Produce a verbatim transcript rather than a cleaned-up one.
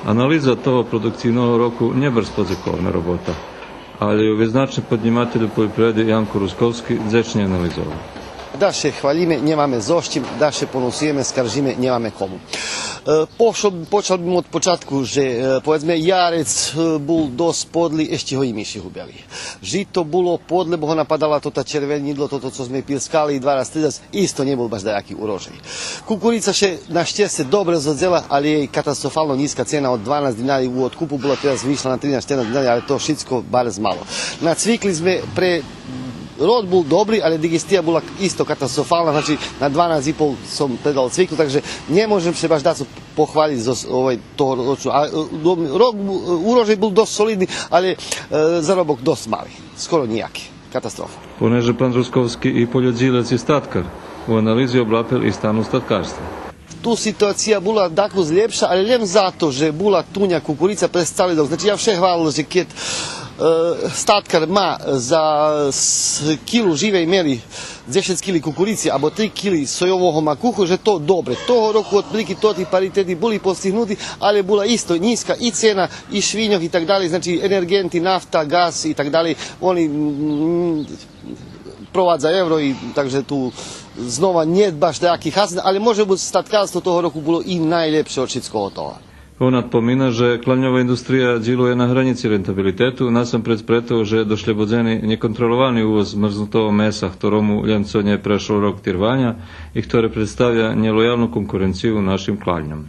Анализа того продукцийного року нє барз позиковна робота, алє ю визначни поднїматель у польопривреди Янко Русковски дзечнє анализовал. Да ше хвалїме, нємаме зоз чим, да ше поносуєме, скаржиме, нємаме кому. Е, пошо-, почал бим од початку же, е, поведзме, ярец, е, бул досц подли, ище го и миши губели. Жито було подле, бо го нападала тота червенїдло, тото цо зме пирскали и два раз, три раз, исто нє бул баш даяки урожай. Кукурица ше на щесце добре зродзела, алє єй катастрофално нїзка цена од дванац динари у откупу була, тераз вишла на тринац, штернац динари, алє то шицко барз мало. На цвикли зме пре-, род бул добри, алє диґестия була исто катастрофална, значи на дванац и пол сом предал цвиклу, так же нє можем ше баш дацо похвалїц зоз, овай, тогорочну. А, е, рок, е, урожай бул досц солидни, алє, е, заробок досц мали. Скоро нїяки. Катастрофа. Понеже пан Русковски и польодїлец и статкар, у анализи облапел и стан у статкарству. Ту ситуация була дакус лєпша, алє лєм зато же була туня кукурица през цали рок. Значи, я вше гварел же кед, е, статкар ма за с-, килу живей мери дзешец кили кукурици або три кили сойового макуху, же то добре. Того року отприлики тоти паритети були постигнути, алє була исто нїзка и цена и швиньох и так далєй, значи енерґенти, нафта, ґаз и так далєй, они, м, провадза евро и так же ту знова нєт баш даяки хасен, алє може буц статкарство того року було и найлєпше од шицкого того. Он надпомина же кланьова индустрия дїлує на гранїци рентабилитету, насампредз прето же дошлєбодзени нєконтроловани увоз змрзнутого меса, хторому лєм цо нє прешол рок тирваня и хторе представя нєлоялну конкуренцию нашим кланьом.